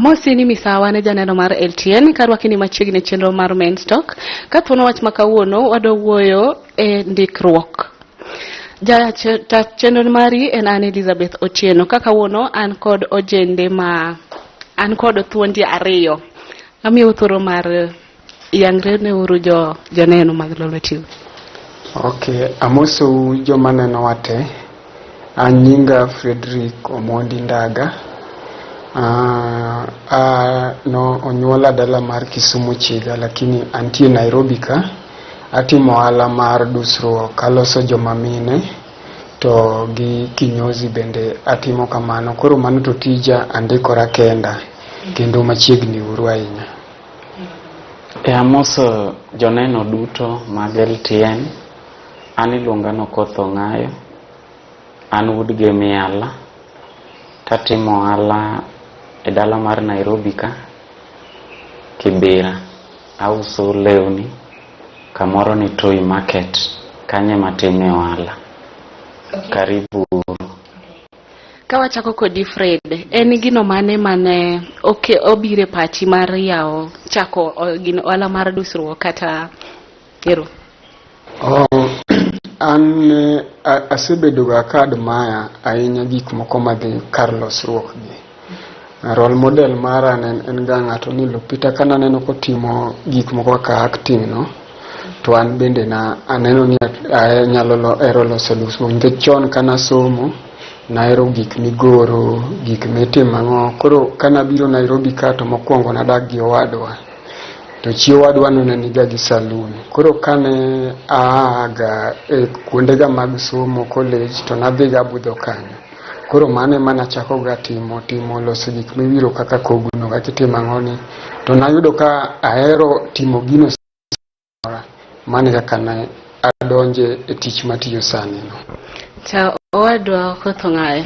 Amosi ni misawa ne janeno mar LTN karwaki ni machiegni e chenro mar Men's Talk. Ka thuono wach ma kawuono wadwa wuoyo e ndikruok. Ja ta chenro mari en an Elizabeth Otieno. Ka kawuono an kod ojende ma an kod thuondi ariyo. Amiyou thuolo mar yangre ne uru jo joneno mag Lolwe TV. Ok, amosou joma nenowa te. An nyinga Fredrick Omondi Ndaga. No onyuola dala mar Kisumu Chiga lakini antie Nairobi ka. Atimo ohala mar dusruok, aloso joma mine to gi kinyozi bende atimo kamano. Koro mano to tija andikora kenda kendo machiegni uru ahinya. E amoso joneno duto mag LTN. An iluonga ni Okoth Ong'ayo. An wuod Gemiala. Tatimo ohala e dala mar Nairobi ka, Kibera. Auso lewni kamoro ni Toi Market. Kanyo ema atime ohala. Karibu uru. Ka wachako kodi Fred, en gino mane mane oke obiro e pachi mar yawo chako gino ohala mar dusruok kata ero? Oh, an asebedo ga ka admire ahinya gik moko madhi kar losruok gi. Role model mara ne en ga ng'ato ni Lupita kananeno kotimo gik moko kaka acting no, to an bende na aneno ni anyalo hero loso dusruok nikech chon kanasomo nahero gik migoro, gik mitimo ang'o. Koro kanabiro Nairobi ka to mokwongo nadak gi owadwa. To chi owadwa no ne niga gi saloon. Koro kane aa ga e kuonde ga mag somo college to nadhi ga budho kanyo. Koro mano ema nachako ga timo loso gik miwiro kaka kogno kaka itimo ang'o ni. To nayudo ka ahero timo gino mano e kaka ne adonje e tich matiyo sani no. To owadwa Okoth Ong'ayo,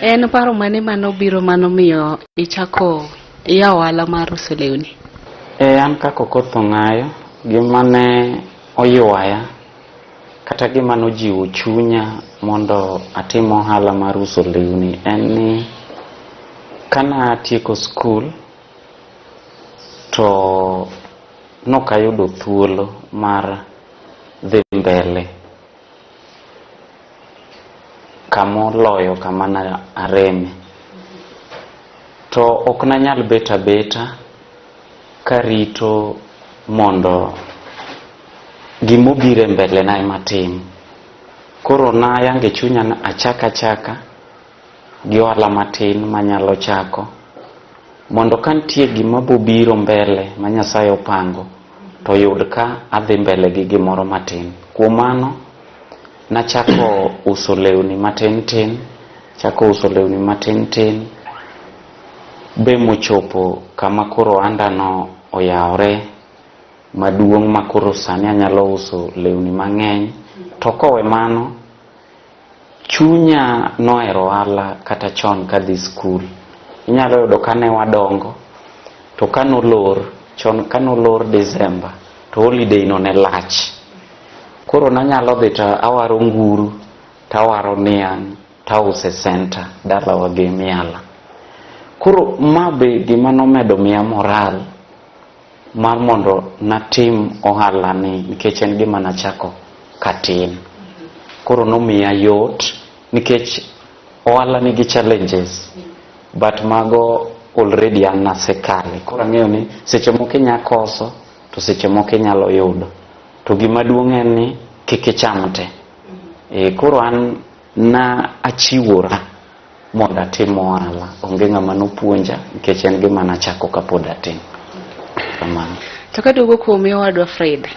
en paro mane manobiro manomiyo ichako iyawo ohala mar uso lewni? E an kaka Okoth Ong'ayo, gima ne oywaya kata gima nojiwo chunya mondo atim ohala mar uso lewni en ni kanatieko skul to nokayudo thuolo mar dhi mbele kamoloyo kama ne areme. To ok nanyal bet abeta karito mondo gimobiro e mbele na ema atim. Koro nayango e chunya ni achak achaka gi ohala matin manyalo chako mondo ka nitie gima bobiro mbele ma Nyasaye opango to yud ka adhi mbele gi gimoro matin. Kuom mano, nachako uso lewni matin tin, chako uso lewni matin tin, be mochopo kama koro ohanda no oyawore maduong' ma koro sani anyalo uso lewni mang'eny. To kowe mano, chunya nohero ohala kata chon kadhi skul. Inyalo yudo kane wadongo, to kanolor, chon kanolor December, to holiday no ne lach. Koro nanyalo dhi to awaro nguru, tawaro niang', tauso e center dalawa gi Miala. Koro ma be gima nomedo miya moral mar mondo natim ohala ni nikech en gima nachako katin. Koro nomiya yot nikech ohala nigi challenges but mago already an nasekale. Koro ang'eyo ni seche moko inya koso to seche moko inyalo yudo. To gima duong' en ni kik icham te. E, koro an na achiwora mondo atim ohala. Onge ng'ama nopuonja nikech en gima nachako kapod atin. Kamano. To kaduogo kuomi owadwa Fred,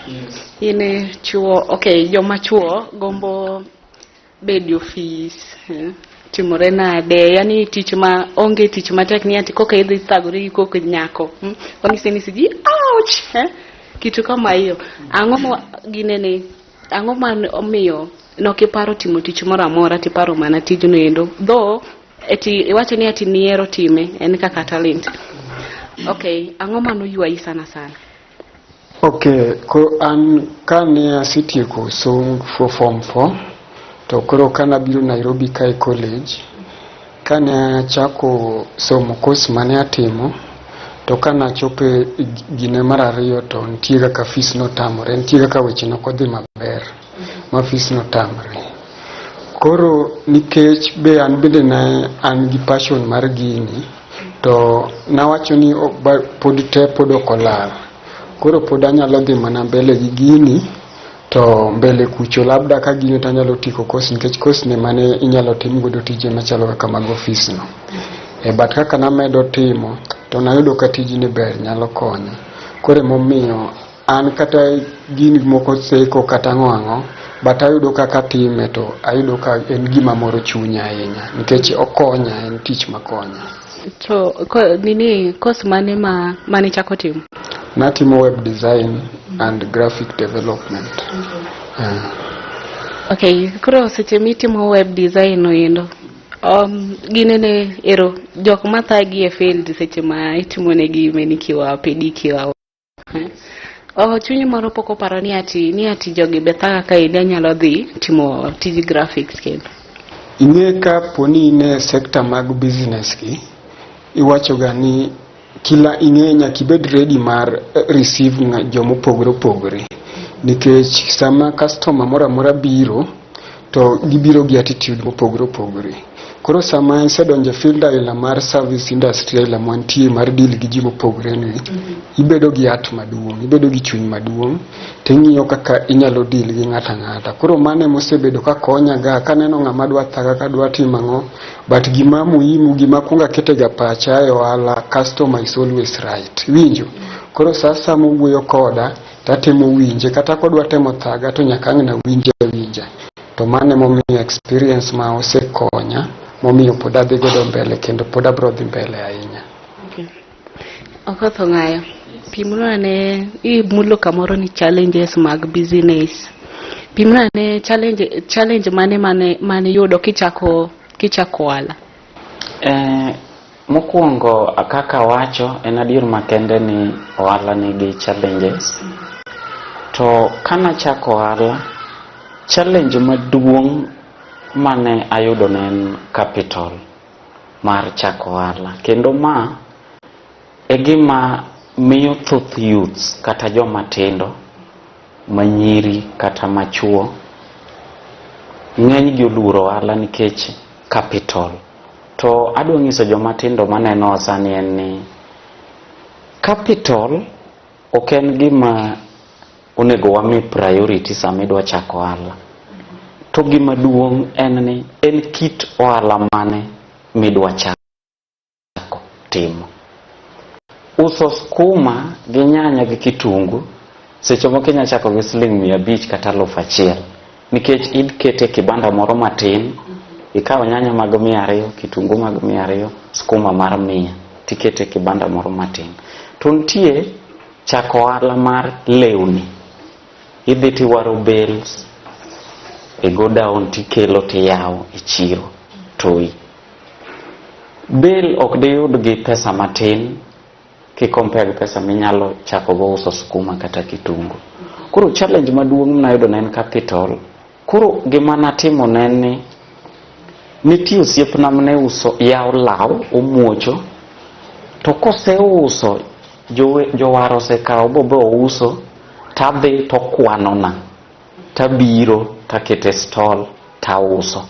in chuo, okay, joma chuo gombo bedo e ofis, timore nade, yani tich ma onge tich matek ni ati koka idhi thagori gi koko nyako, Wang'ise ni siji, ouch, eh? Kitu kama hiyo. Ang'o ma ginene, ang'o ma omiyo nokiparo timo tich moro amora tiparo mana tijno endo though eti iwacho ni ati nihero time en kaka talent. Okay, ang'o manoywayi sana sana? Ok, ko an kane asetieko somo for form 4 to koro kanabiro Nairobi kae college kane achako somo course mane atimo. To ka nachopo e gine mar ariyo to nitie kaka fees notamore, nitie kaka weche nokodhi maber ma fees notamre. Koro nikech be an bende ne an gi passion mar gini, to nawacho ni pod te pod ok olal. Koro pod anyalo dhi mana mbele gi gini to mbele kucho labda ka gini to anyalo tieko course nikech course ni mane inyalo tim godo tije machalo kaka mag ofis no. E but kaka namedo timo to nayudo ka tijni ber nyalo konya. Koro emomiyo an kata gini moko seko kata ang'o ang'o but ayudo kaka atime to ayudo ka en gima moro chunya ahinya nikech okonya en tich makonya. To ko, nini course mane ma mane ichako timo? Natimo web design and graphic development. Okay, koro seche mitimo web design no endo, ginene ero jok mathagi e field seche ma itimo negi manicure, pedicure. Eh? Oh, chunyi moro pok oparo ni ati jogi be thaga kaendi anyalo dhi timo tij graphics kendo. Ing'e ka poni in e sector mag business gi, iwacho ga ni kila ing'e nyaka ibed ready mar receive jomopogore opogore. Nikech sama customer moro amora biro, to gibiro gi attitude mopogore opogore. Koro sama isedonjo e field aila mar service industry aila mantie mar deal gi ji mopogore ni, ibedo gi heart maduong', ibedo gi chuny maduong', ting'iyo kaka inyalo deal gi ng'ato ang'ata. Koro mano emosebedo ka konya ga kaneno ng'ama dwa thaga ka dwa timo ang'o, but gima muhimu gima kuongo akete ga pacha e ohala customer is always right. Iwinjo? Koro sa asaya mowuoyo koda, tatemo winje kata kodwa temo thaga to nyaka ang' nawinje awinja. To mano emomiyo experience ma osekonya momiyo pod adhi godo mbele kendo pod abro dhi mbele ahinya. Okay. Okoth Ong'ayo, pimnwa ane imulo kamoro ni challenges mag business. Pimnwa ane challenge mane yudo kichako ohala. Mokwongo kaka awacho en adier makende ni ohala nigi challenges. To kanachako ohala, challenge maduong' mane ayudo ne en capital mar chako ohala. Kendo ma e gima miyo thoth youths kata joma tindo manyiri kata machuo ng'eny gi oluoro ohala nikech capital. To adwa nyiso joma tindo manenowa sani en ni capital ok en gima onego wami priority sama idwa chako ohala. To gima duong' en ni en kit ohala mane midwa chako timo. Uso skuma gi nyanya gi kitungu seche moko inya chako gi siling 500 kata 1000 nikech ikete e kibanda moro matin ikawo nyanya mag 200 kitungu mag 200 skuma mar 100 tikete e kibanda moro matin. To nitie chako ohala mar lewni idhi tiwaro bales e godown tikelo tiyawo e chiro toi. Bale ok diyud gi pesa matin ki compare gi pesa minyalo chako go uso skuma kata kitungu. Koro challenge maduong' nayudo ne en capital. Koro gima natimo ne en ni nitie osiepna mane uso yawo law omuocho to koseuso jowar osekawo bobe ouso tadhi tokwanona tabiro takete stall tauso.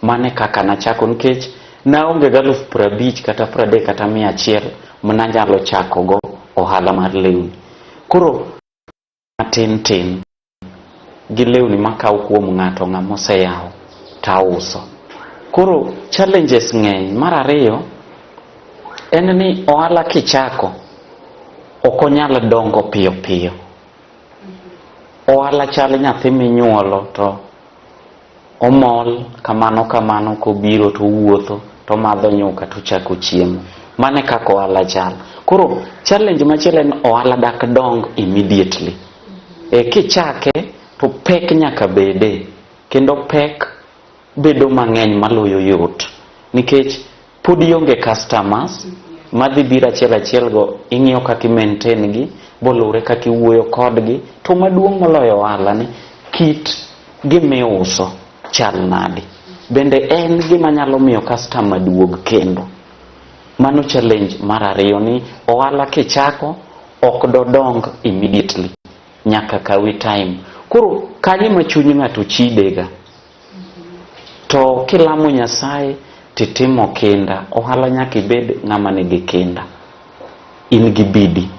Mano e kaka nachako nikech naonge gi 50,000 kata 30 kata 100 mananyalo chako go ohala mar lewni. Koro matin tin gi lewni makawo kuom ng'ato ng'ama oseyawo tauso. Koro challenges ng'eny. Mar ariyo en ni ohala kichako ok onyal dongo piyo piyo. Ohala chal nyathi minyuolo to omol kamano kamano kobiro to owuotho tomadho nyuka tochako chiemo. Mano e kaka ohala chal. Koro challenge machielo en ohala dak dong immediately. E kichake to pek nyaka bede kendo pek bedo mang'eny maloyo yot nikech pod ionge customers madhi biro achiel achiel go ing'iyo kaka i maintain gi boluwre kaka iwuoyo kodgi to maduong' moloyo ohala ni kit gimiuso chal nade bende en gima nyalo miyo customer duog kendo. Mano challenge mar ariyo, ni ohala kichako ok dodong immediately, nyaka kawi time. Koro kanyo ema chuny ng'ato chidega. To kilamo Nyasaye titimo kinda, ohala nyaka ibed ng'ama nigi kinda, in gi bidi.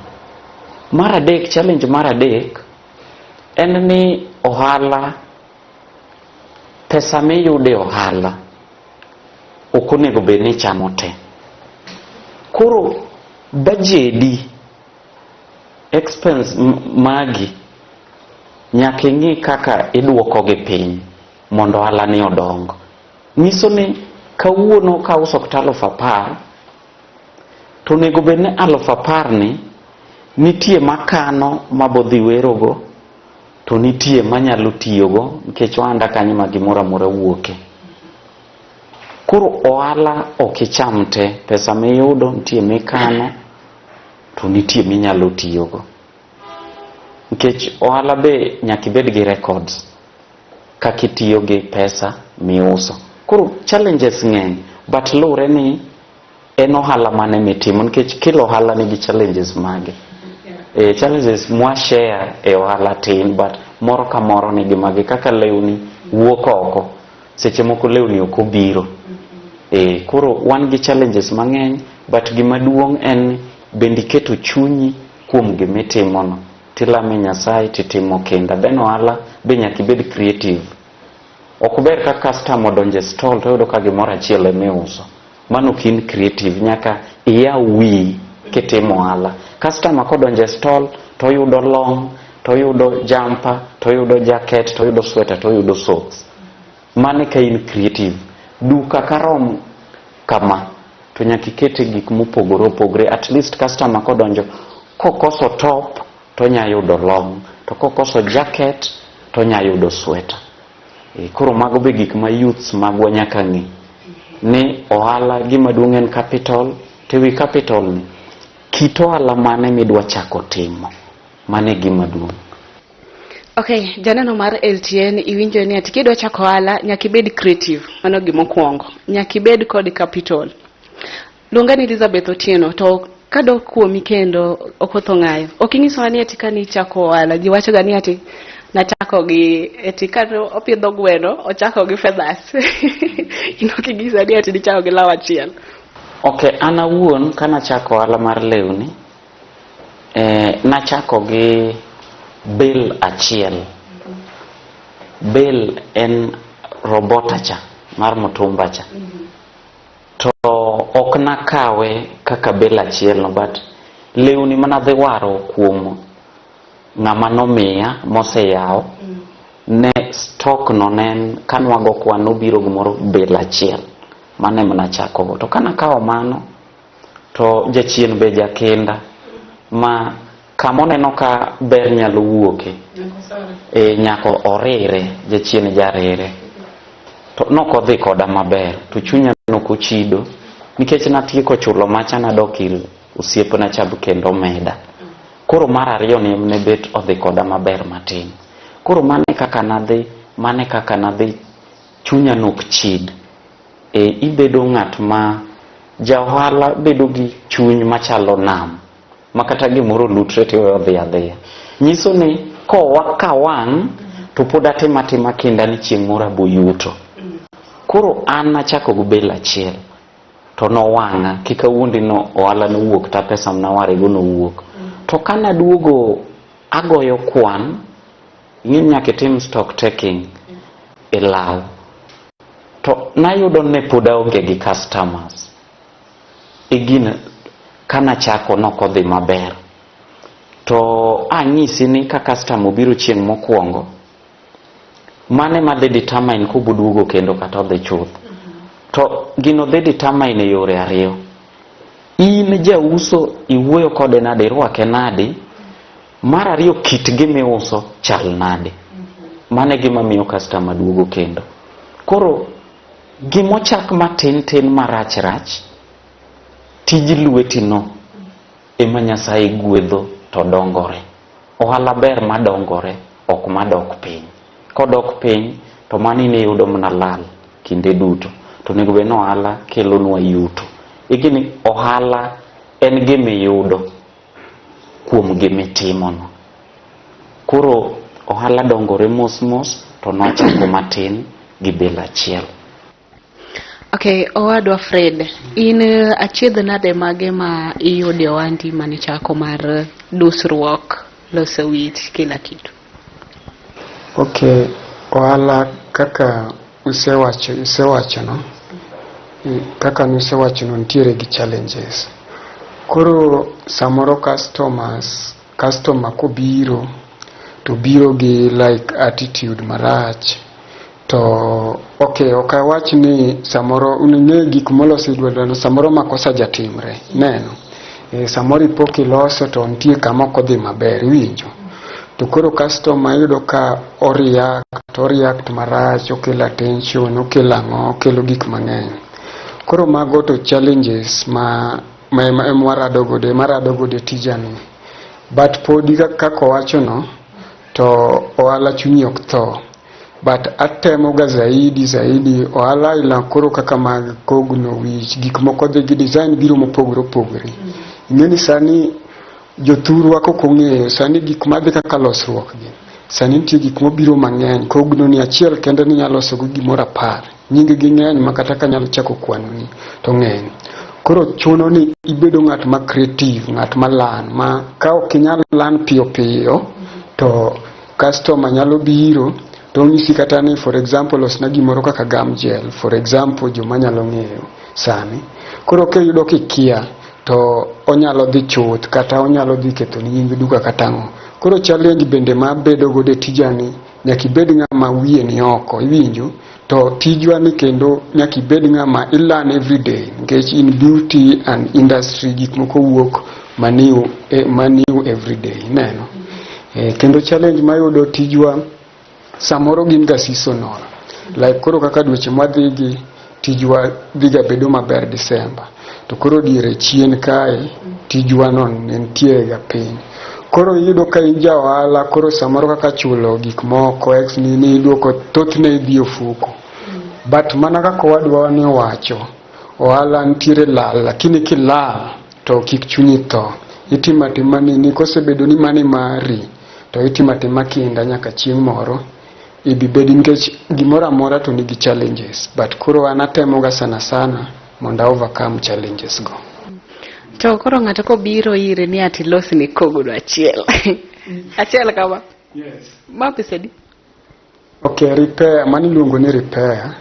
Mar adek, challenge mar adek en ni ohala, pesa miyudo e ohala ok onego bed ni ichamo te. Koro bajedi expense magi nyaka ing'i kaka iduoko gi piny mondo ohala ni odong. Nyiso ni kawuono kauso kata 10,000, to onego bed ni 10,000 ni nitie makano mabodhi werogo, to nitie manyalo tiyogo nikech ohanda kanyo ma gimoro amora wuoke. Koro ohala ok icham te, pesa miyudo nitie mikano to nitie minyalo tiyogo. Nikech ohala be nyaka ibed gi records kaka itiyo gi pesa miuso. Koro challenges ng'eny, but luwre ni en ohala mane mitimo, nikech kila ohala nigi challenges mage. E, challenges mwa share e ohala tin, but moro ka moro nigi mage. Kaka lewni wuok oko, seche moko lewni ok obiro. E, koro wan gi challenges mang'eny, but gima duong' en bende iketo chunyi kuom gimitimono, tilame Nyasaye, titimo kinda. Then ohala be nyaka ibed creative. Ok ber ka customer odonjo e stall to oyudo ka gimoro achiel ema iuso. Mano ok in creative, nyaka iyaw wiyi kitimo ohala. Customer kodonjo e stall to oyudo long, to oyudo jumper, to oyudo jacket, to oyudo sweater, to oyudo socks. Mano ka in creative. Duka karom kama to nyaka ikete gik mopogore opogore. At least customer kodonjo, kokoso top to onya yudo long, to kokoso jacket to onya yudo sweater. E, koro mago be gik ma youths magwa nyaka ng'e ni ohala gima duong' en capital. To ewi capital ni, kit ohala mane midwa chako timo, mano e gima duong'. Okay, janeno mar LTN, iwinjo ni ati kidwa chako ohala nyaka ibed creative. Mano gimokwongo. Nyaka ibed kod capital. Luonga ni Elizabeth Otieno, to kadok kuomi kendo Okoth Ong'ayo. Ok inyisowa ni ati kane ichako ohala, ji wachoga ni ati nachako gi eti kane opidho gweno ochako gi feathers. In ok inyisa ni ati nichako gi law achiel. Ok, an awuon kanachako ohala mar lewni, nachako gi bale achiel. Bale en robota cha mar mtumba cha. To ok nakawe kaka bale achiel no, but lewni manadhi waro kuom ng'ama nomiya moseyawo ne stock no, ne en kanwago kwan nobiro gimoro bale achiel. Mano ema nachako go. To kanakawo mano to jachien be jakinda ma kamoneno ka ber nyalo wuoke, e, nyaka orire. Jachien jarire to nokodhi koda maber, to chunya nokochido nikech natieko chulo macha, nadok ir osiepna cha kendo omeda. Koro mar ariyo ni ne bet odhi koda maber matin. Koro mane kaka nadhi, mane kaka nadhi, chunya nok chid. E, ibedo ng'at ma ja ohala bedo gi chuny machalo nam ma kata gimoro olutre tiweyo odhi adhiya. Nyiso ni kowa ka wang' to pod atimo atima kinda ni chieng' moro abo yuto. Koro an nachako gi bale achiel to nowang'a, kik awuondi no ohala nowuok ta pesa manawarego nowuok. To kanaduogo agoyo kwan, ing'e ni nyaka itim stock taking e law, to nayudo ni pod aonge gi customers. E gino kanachako nokodhi maber. To anyisi ni ka customer obiro chieng' mokwongo, mano ema dhi determine koboduogo kendo kata odhi chuth. To gino dhi determine e yore ariyo. In jauso iwuoyo kode nade, irwake nade? Mar ariyo, kit gimiuso chal nade? Mano e gima miyo customer duogo kendo. Koro gimochak matin tin marach rach, tij lweti no ema Nyasaye gwedho to dongore. Ohala ber madongore, ok madok piny. Kodok piny to mano in iyudo mana lal kinde duto. To onego bed ni ohala kelonwa yuto. Igini ohala en gimiyudo kuom gimitimono. Koro ohala dongore mos mos to nochako matin gi bel achiel. Okay, owadwa Fred, in achiedh nade mage ma iyudo e ohandi manichako mar dusruok, loso wich, kila kitu? Okay, ohala kaka usewacho isewachono, kaka nusewachono nitiere gi challenges. Koro samoro customer kobiro to biro gi like attitude marach to okay, ok awach ni samoro ing'e gik molos gi lwedo samoro makosa jatimre ineno. Samoro ipo kiloso to nitie kama ok odhi maber iwinjo. To koro customer iyudo ka o react marach, okelo attention, okelo ang'o, okelo gik mang'eny. Koro mago to challenges ma ema warado godo ema arado godo e tijani. But podi kaka owachono to ohala chunyi ok tho. But atemo ga zaidi zaidi ohala aila koro kaka mag kogno wich gik moko dhi gi design biro mopogore opogore. Ing'e ni sani jothurwa kok ong'eyo sani gik madhi kaka losruok gi sani nitie gik mobiro mang'eny kogno ni achiel kende ni inyalo loso go gimoro 10 nying gi ng'eny ma kata ka anyalo chako kwanoni to ng'eny. Koro chuno ni ibedo ng'at ma creative, ng'at ma learn ma ka ok inyal learn piyo piyo to customer nyalo biro to onyisi kata ni for example losna gimoro kaka gum gel for example joma nyalo ng'eyo sani. Koro kiyudo kikia to onyalo dhi chuth kata onyalo dhi kethoni nying duka kata ang'o. Koro challenge bende mabedo godo e tijani nyaka ibed ng'ama wiye ni oko iwinjo to tijwa ni kendo nyaka ibed ng'ama i learn every day nikech in beauty and industry gik moko wuok ma new every day ineno. Kendo challenge mayudo tijwa samoro gin ga seasonal like koro kaka dweche mwadhi gi tijwa dhiga bedo maber December to koro diere chien kae tijwa no nitiere ga piny. Koro iyudo ka in ja ohala koro samoro kaka chulo gik moko ex nini iduoko thothne idhi e ofuko. But mana kaka owadwa ni owacho ohala nitiere lal lakini kilal to kik chunyi tho. Itimo atima nini kosebedo ni mani mari to itimo atima kinda nyaka chieng' moro ibi bedi nikech gimoro amora to nigi challenges but koro an atemoga sana sana mondo a overcome challenges go. To koro ng'ato kobiro iri ni ati losni kogno achiel. Achiel kama. Yes. Ma pesa adi? Okay, repair, mano iluongo ni repair.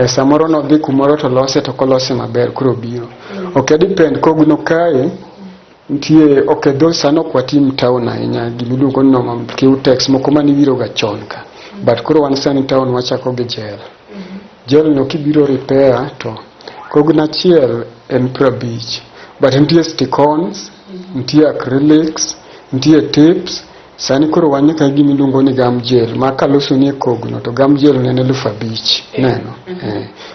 Samoro nodhi kumoro to lose to ok olose maber koro obiro. Ok depend kogno kae nitie ok dho sani ok watim town ahinya gimiluongo ni normal Cutex moko maniwiro ga chon ka. But koro wan sani town wachako gi gel. Gel no kibiro repair to kogno achiel en 50. But nitie stick-ons, nitie acrylics, nitie tips. Sani koro wan nyaka gi gimiluongo ni gum gel ma kalosoni e kogno to gum gel ne en 5000 ineno.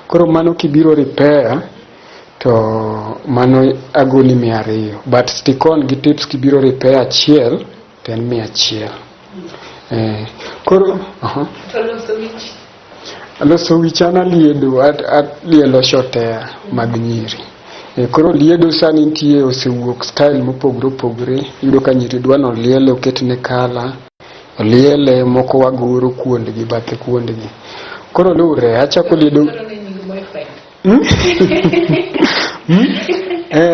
Koro mano kibiro repair to mano agoni 200 but stick on gi tips kibiro repair achiel to en 100. Koro To loso wich? Loso wich an aliedo alielo short hair mag nyiri. Koro liedo sani nitie osewuok style mopogore opogore. Iyudo ka nyiri dwa ni oliele oketne colour, oliele moko wagoro kuondgi bathe kuondgi. Koro luwre achako liedo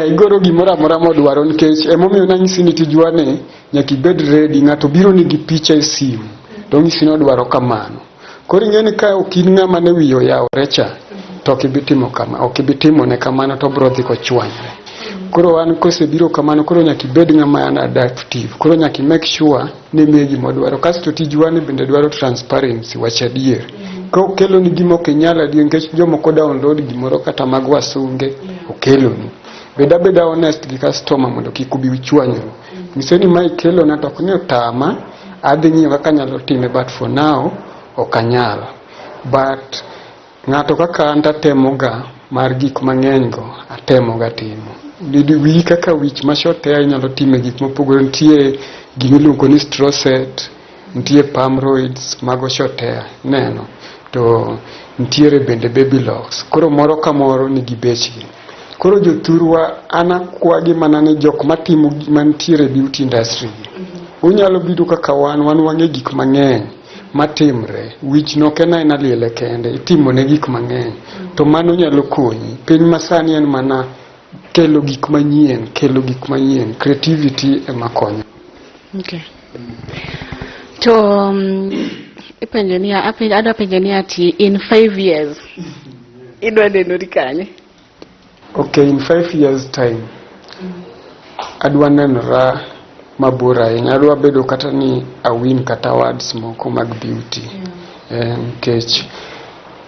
Igoro gimoro amora modwaro nikech emomiyo nanyisi ni tijwa ni nyaka ibed ready. Ng'ato biro ni gi picha e simu to onyisi ni odwaro kamano. Koro ing'e ni ka ok in ng'ama ne wiye oyawore cha to ok ibi timo kama, ok ibi timone kamano to obiro dhi kochwanyre. Koro an kosebiro kamano koro nyaka ibed ng'ama an adaptive. Koro nyaka i make sure ni imiye gima odwaro. Kasto tijwa ni bende dwaro transparency, wach adier. Ka okeloni gima ok inyal adier nikech jomoko download gimoro kata mag wasunge okeloni. Bed abeda honest gi customer mondo kik ubi uchwanyru. Nyise ni ma ikelona to ok ni otama, adhi ng'iyo kaka anyalo time but for now ok anyal. But ng'ato kaka an tatemoga mar gik mang'eny go atemoga timo. Wiyi kaka wich ma short hair inyalo time gik mopogore. Nitie gimiluongo ni straw set, nitie permroids mago short hair ineno. To nitiere bende baby locks. Koro moro ka moro nigi bechgi. Koro jothurwa an akwagi mana ni jok matimo mantiere e beauty industry gi. Unyalo biro kaka wan wang'e gik mang'eny matimre. Wich no ok en aena liele kende, itimone gik mang'eny. To mano nyalo konyi. Piny masani en mana kelo gik manyien, kelo gik manyien. Creativity ema konyo. Okay. To ipenjo niya, adwa penjo ni ati in 5 years idwa nenori kanye? Okay, in 5 years time adwa nenora mabor ahinya. Adwa bedo kata ni awin kata awards moko mag beauty. Nikech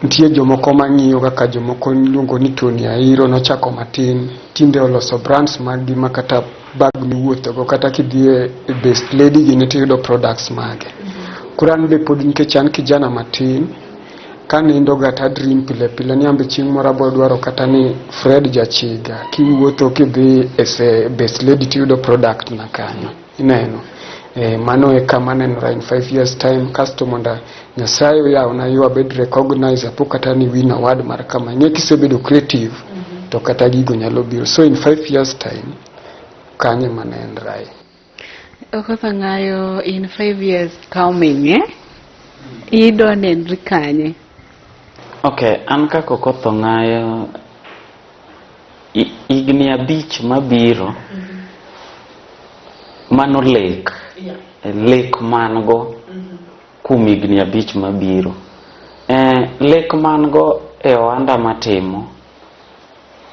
nitie jomoko mang'iyo kaka jomoko iluongo ni Tony Airo nochako matin, tinde oloso brands maggi ma kata bag miwuothogo kata kidhi e Best Lady gini tiyudo products mage. Koro an be pod nikech an kijana matin, kanindo ga to dream pile pile ni an be chieng' moro abo dwaro kata ni Fred Jachiga kiwuotho kidhi e Best Lady tiyudo product na kanyo. Ineno? Mano e kama nenora in 5 years time kasto mondo Nyasaye oyawna yo abed recognized apo kata ni win award mar kama. Ing'e kisebedo creative to kata gigo nyalo biro. So in 5 years time kanyo ema nenrae. Okoth Ang'ayo, in 5 years coming, eh? Idwa nenri kanye? Okay, an kaka Okoth Ong'ayo, higni 5 mabiro, mano lek. Lek man go kuom higni 5 mabiro. Lek man go e ohanda matimo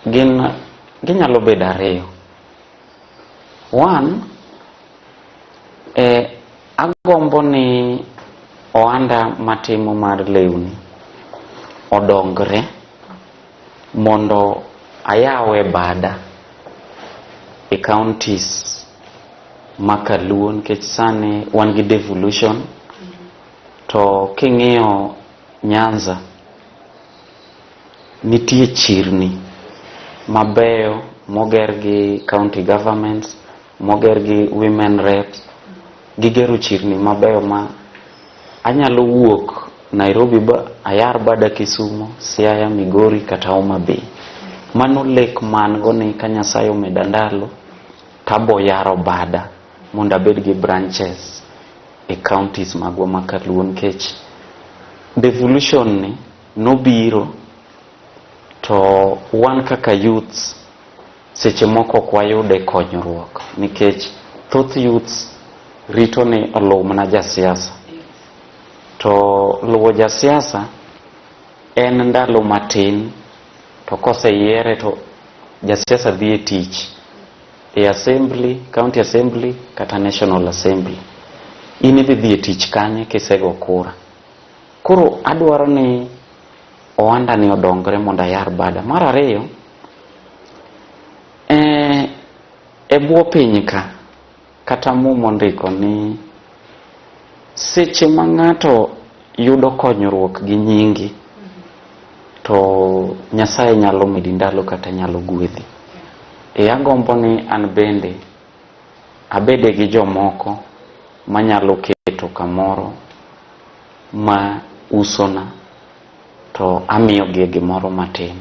gin ginyalo bedo ariyo. One, agombo ni ohanda matimo mar lewni odongre mondo ayawe bada e counties ma kaluo, nikech sani wan gi devolution to king'iyo Nyanza nitie chirni mabeyo moger gi county governments, moger gi women reps. Gigero chirni mabeyo ma anyalo wuok Nairobi ba ayar bada Kisumu, Siaya, Migori kata Homa Bay. Mano lek man go ni ka Nyasaye omeda ndalo tabo yaro bada mondo abed gi branches e counties magwa ma kaluo, nikech devolution ni nobiro to wan kaka youths seche moko ok wayude konyruok, nikech thoth youths rito ni oluw mana jasiasa, to luwo jasiasa en ndalo matin, to koseyiere to jasiasa dhi e tich e assembly, county assembly kata national assembly. In idhi dhi e tich kanye kisego kura? Koro adwaro ni ohanda ni odongre mondo ayar bada. Mar ariyo, e bwo piny ka kata Muma ondiko ni seche ma ng'ato yudo konyruok gi nyingi to Nyasaye nyalo medi ndalo kata nyalo gwedhi. E agombo ni an bende abede gi jomoko manyalo keto kamoro ma usona to amiyogie gimoro matin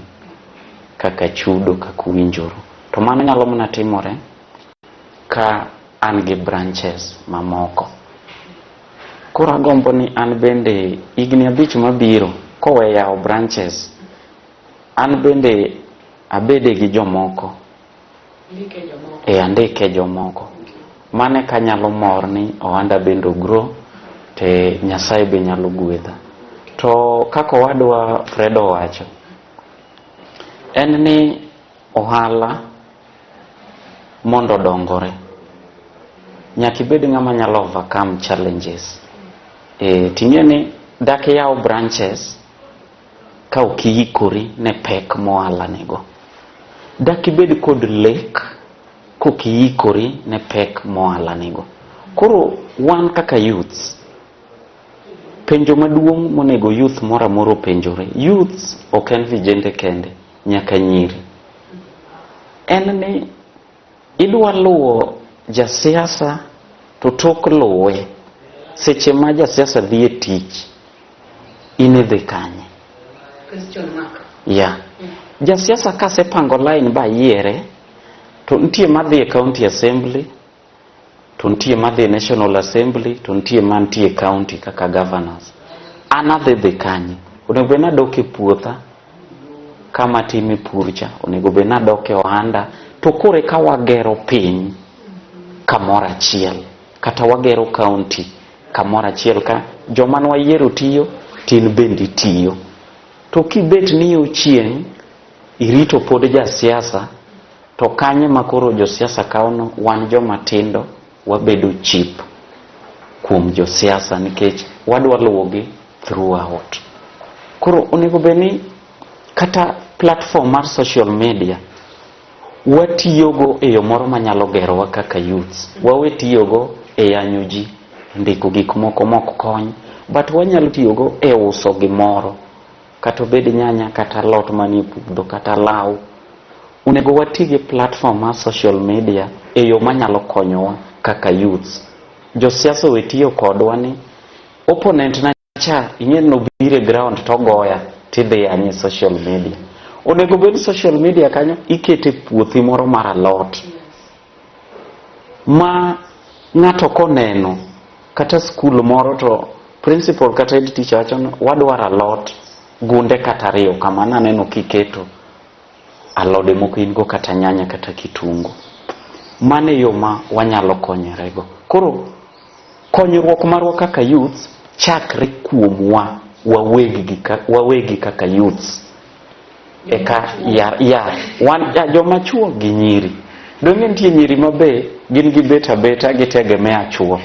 kaka chudo kaka owinjore. To mano nyalo mana timore ka an gi branches mamoko. Koro agombo ni an bende higni 5 mabiro kowe yawo branches, an bende abede gi jomoko e andike jomoko. Mano eka nyalo mor ni ohanda bende ogrow te Nyasaye be nyalo gwedha. To kaka owadwa Fred owacho, en ni ohala mondo odongore nyaka ibed ng'ama nyalo overcome challenges. Ting'e ni dak iyaw branches ka ok iikori ne pek mohala nigo. Dak ibed kod lek kok iikori ne pek mohala nigo. Koro wan kaka youths, penjo maduong' monego youth moro amora openjore, youths ok en vijende kende, nyaka nyiri. En ni idwa luwo jasiasa to tok luwe seche ma jasiasa dhi e tich in idhi kanye? Question mark. Yeah. Jasiasa kasepango line ba yiere, to nitie madhi e county assembly, to nitie madhi e national assembly, to nitie mantie e county kaka governors. An adhi dhi kanye? Onego bed ni adok e puotha kama atime pur cha, onego bed ni adok e ohanda, to koro eka wagero piny kamoro achiel kata wagero county kamoro achiel ka joma nwayiero tiyo tin bende itiyo. To kibet ni yo chieng' irito pod jasiasa, to kanye ma koro josiasa kawono wan joma tindo wabedo cheap kuom josiasa nikech wadwa luwogi throughout. Koro onego bed ni kata platform mar social media watiyogo e yo moro manyalo gerowa kaka youths. Wawe tiyogo e yanyo ji, ndiko gik moko mok kony, but wanyalo tiyogo e uso gimoro, kata obed nyanya kata alot manie puodho kata law. Onego wati gi platform mar social media e yo manyalo konyowa kaka youths. Josiasa owe tiyo kodwa ni opponent na cha ing'e ni nobiro e ground togoya tidhi yanye e social media. Onego bed social media kanyo ikete puothi moro mar alot ma ng'ato koneno kata skul moro to principal kata head teacher wacho ni wadwaro alot gunde kata ariyo kama naneno kiketo alode moko in go kata nyanya kata kitungu. Mano e yo ma wanyalo konyorego. Koro konyruok marwa kaka youths chakre kuomwa wawegi kaka youths. Eka ya wan ya, joma chuo gi nyiri. Donge nitie nyiri ma be gin gibet abeta gitegemea chuo.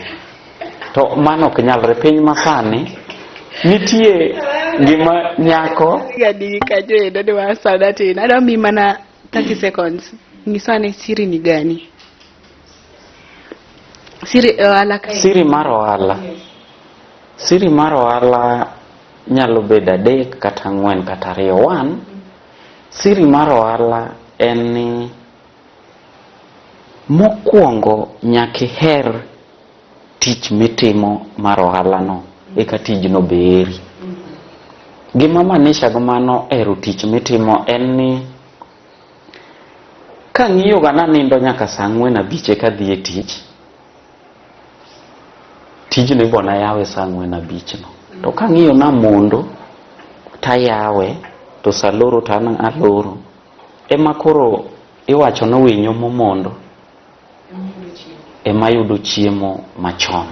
To mano ok nyalre. Piny masani nitie gima nyako Gadi kanyo endo ni wasana tin. Adwa miyi mana 30 seconds. Nyisa ane siri ni gani? Siri e ohala kae. Siri mar ohala. Siri mar ohala nyalo bedo 3 kata 4 kata 2. One, siri mar ohala en ni mokwongo nyaka iher tich mitimo mar ohala no eka tijno be heri. Gima maanisha go mano hero tich mitimo en ni kang'iyo ga nanindo nyaka saa 4 5 eka adhi e tich, tijno ibo nayawe saa 4 5 no. To kang'iyo namondo tayawe to saa loro to an aloro. Ema koro iwacho ni winyo momondo ema yudo chiemo machon.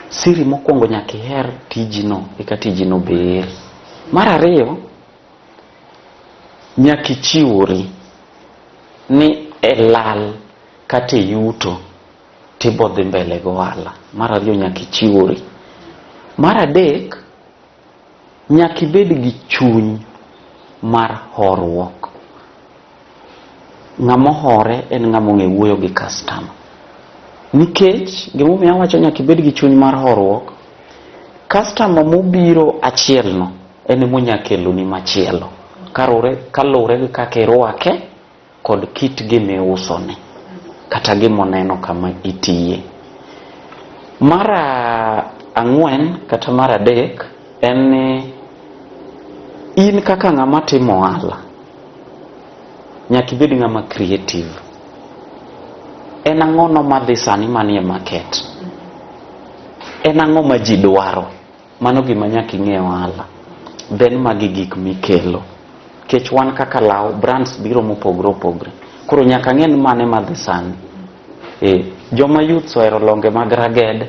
Siri mokwongo nyaka iher tijino eka tijino be heri. Mar ariyo, nyaka ichiwri ni e lal kata e yuto tibo dhi mbele go ohala. Mar ariyo nyaka ichiwri. Mar adek, nyaka ibed gi chuny mar horuok. Ng'ama ohore en ng'ama ong'e wuoyo gi customer. Nikech gimomiyo awacho nyaka ibed gi chuny mar horuok, customer mobiro achiel no en ema keloni machielo kaluwore gi kaka irwake kod kit gima iusone kata gima oneno kama itiye. Mar ang'wen kata mar adek en ni in kaka ng'ama timo ohala nyaka ibed ng'ama creative. En ang'o no madhi sani manie market? En ang'o ma ji dwaro? Mano gima nyaka ing'e ohala. Then magi gik mikelo. Nikech wan kaka law, brands biro mopogore opogore. Koro nyaka ng'e ni mane madhi sani. Joma youths ohero longe mag ragged,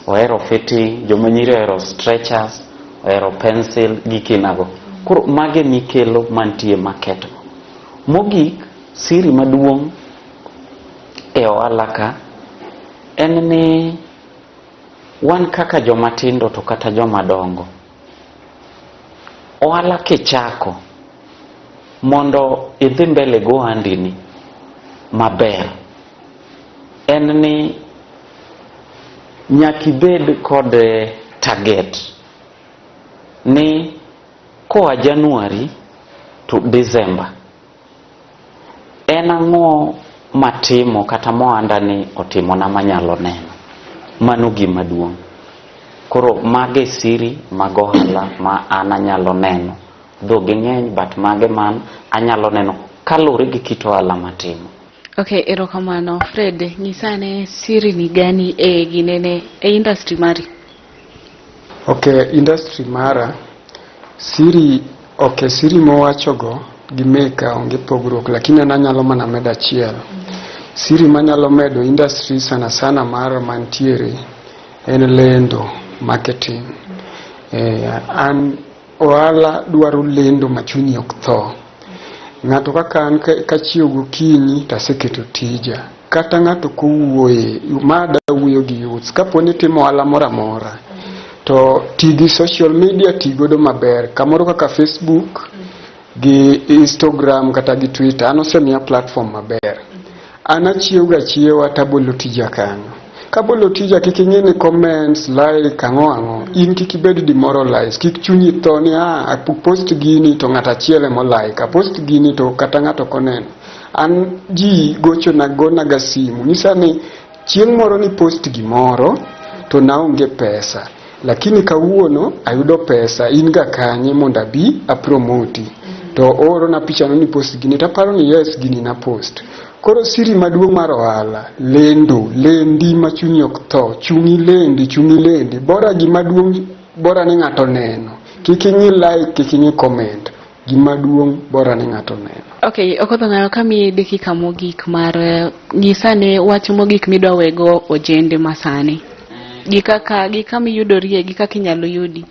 ohero fitting, joma nyiri ohero stretchers, ohero pencil, gikinago. Koro mage mikelo mantie market go. Mogik, siri maduong' e ohala ka en ni wan kaka joma tindo to kata joma dongo, ohala kichako mondo idhi mbele go ohandini maber en ni nyaka ibed kod target ni koa January to December en ang'o matimo kata mohanda ni otimona manyalo neno. Mano gima duong'. Koro mago e siri mag ohala ma an anyalo neno. Dho ging'eny but mage man anyalo neno kaluwore gi kit ohala matimo. Okay, erokamano. Fred, nyisa ane siri ni gani e ginene e industry mari? Ok, industry mara siri, ok, siri mowachogo gi meka onge pogruok, lakini an anyalo mana medo achiel. Siri manyalo medo industry sana sana mara mantiere en lendo, marketing. An ohala dwaro lendo ma chunyi ok tho. Ng'ato kaka an kachiew gokinyi to aseketo tija. Kata ng'ato kowuoye, ma da wuoyo gi youths, kapo ni itimo ohala moro amora, to ti gi social media, ti godo maber. Kamoro kaka Facebook gi Instagram kata gi Twitter, an osemiya platform maber. An achiew ga chiewa tabolo tija kanyo. Kabolo tija kik ing'i ni comments, like, ang'o ang'o. In kik ibed demoralized, kik chunyi tho ni ah, post gini to ng'ato achiel ema like, a post gini to kata ng'ato ok oneno. An ji gochona gonaga simu, nyisa ni chieng' moro ni post gimoro to naonge pesa. Lakini kawuono ayudo pesa, in ga kanye mondo abi apromoti. To oorona pichano ni post gini to aparo ni yes gini na post. Koro siri maduong' mar ohala, lendo, lendi ma chunyi ok tho, chunyi lendi, chunyi lendi. Bora gima duong' bora ni ng'ato oneno. Kik ing'i like, kik ing'i comment. Gima duong' bora ni ng'ato oneno. Okay, Okoth Ong'ayo kamiyi dakika mogik mar nyisa ne wach mogik midwa wego ojende masani. Gi kaka gi kama iyudorie gi kaka inyalo yudi.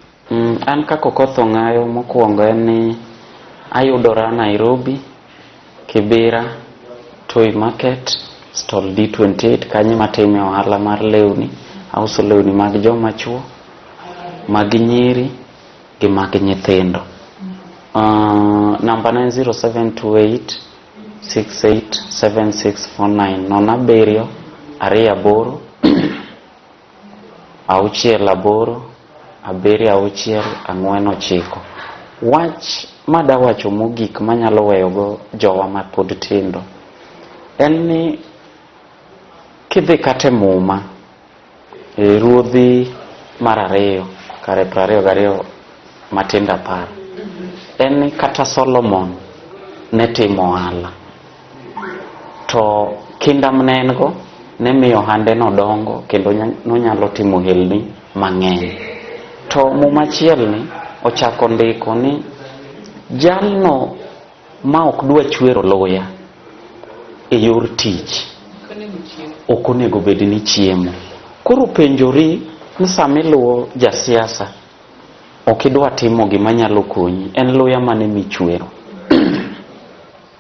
An kaka Okoth Ong'ayo mokwongo en ni ayudora Nairobi, Kibera, Toi Market, stall D28 kanyo matime ohala mar lewni. Auso lewni mag joma chuo, mag nyiri gi mag nyithindo. Namba na en 0728 687649 0 7 2 8 6 8 6 4 9. Wach madawacho mogik manyalo weyogo jowa mapod tindo en ni kidhi kata e muma e ruodhi mar ariyo kare 22 matindo 10 en ni kata Solomon ne timo ohala to kinda mane en go ne miyo ohande no dongo kendo nonyalo timo ohelni mang'eny. To muma achiel ni ochako ndiko ni jalno ma ok dwa chwero luya e yor tich ok onego bed ni chiemo. Koro penjori ni sama iluwo jasiasa ok idwa timo gima nyalo konyi, en luya mane michwero?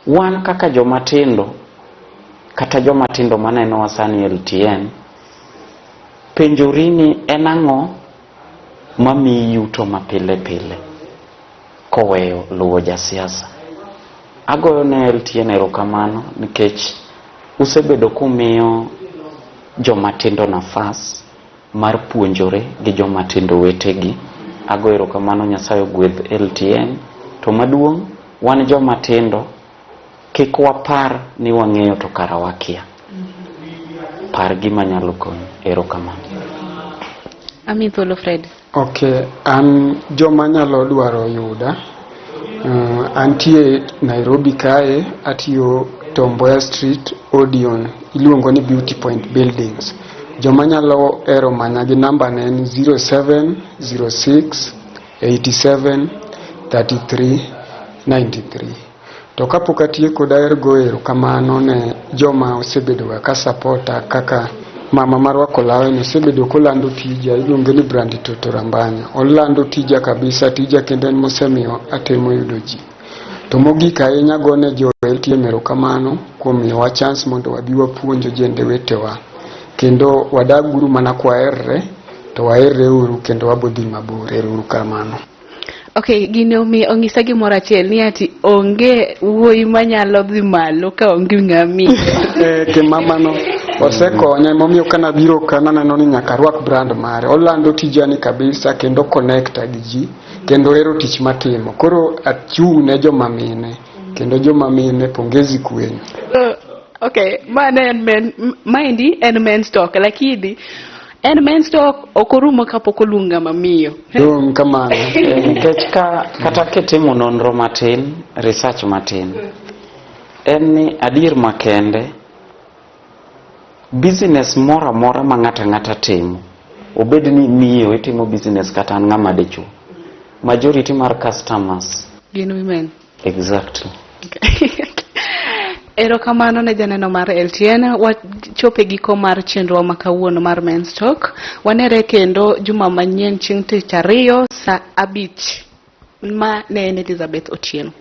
Wan kaka joma tindo kata joma tindo manenowa sani LTN, penjori ni en ang'o mamiyi yuto mapile pile koweyo luwo jasiasa. Agoyo ne LTN erokamano nikech usebedo kumiyo joma tindo nafas mar puonjore gi joma tindo wetegi. Agoyo erokamano Nyasaye ogwedh LTN. To maduong' wan joma tindo kik wapar ni wang'eyo to kara wakia. Par gima nyalo konyi. Erokamano. Ami thuolo Fred. Ok, an joma nyalo dwaro yuda, antie Nairobi kae, atiyo Tom Mboya Street, Odeon, iluongo ni Beauty Point Buildings. Joma nyalo hero manya gi namba ne en 0706 87 33 93. To kapok atieko daher goyo erokamano ne joma osebedo ga ka supporta kaka mama marwako lawe ni osebedo kolando tija iluonge ni Brandi Toto Rambanya. Olando tija kabisa, tija kendo en mosemiyo atemo yudo ji. To mogik ahinya agone jo LTM erokamano kuom miyowa chance mondo wabi wapuonj ojende wetewa. Kendo wadag uru mana kwaherre, to waherre uru kendo wabodhi mabor. Ero uru kamano. Okay, gini omi onyisa gimoro achiel ni ati onge wuoyi manyalo dhi malo ka onge ng'ami. Ke mamano osekonya emomiyo kana biro ka naneno ni nyaka arwak brand mare. Olando tijani kabisa kendo connecta gi ji kendo ohero tich matimo. Koro achung' ne joma mine kendo joma mine pongezi kwenu. Okay, ma ne en men, maendi en men's talk lakini En Men's Talk ok orumo kapok oluong ng'ama miyo. Dong kamano. Nikech ka kata kitimo nonro matin, research matin, en ni adier makende business moro amora ma ng'ato ang'ata timo, obed ni miyo itimo business kata an ng'ama dichuo, majority mar customers gin women. Exactly. Erokamano ne janeno mar LTN. Wachopo e giko mar chenro ma kawuono mar Men's Talk. Wanere kendo juma manyien chieng' tich ariyo saa 5. Ma ne en Elizabeth Otieno.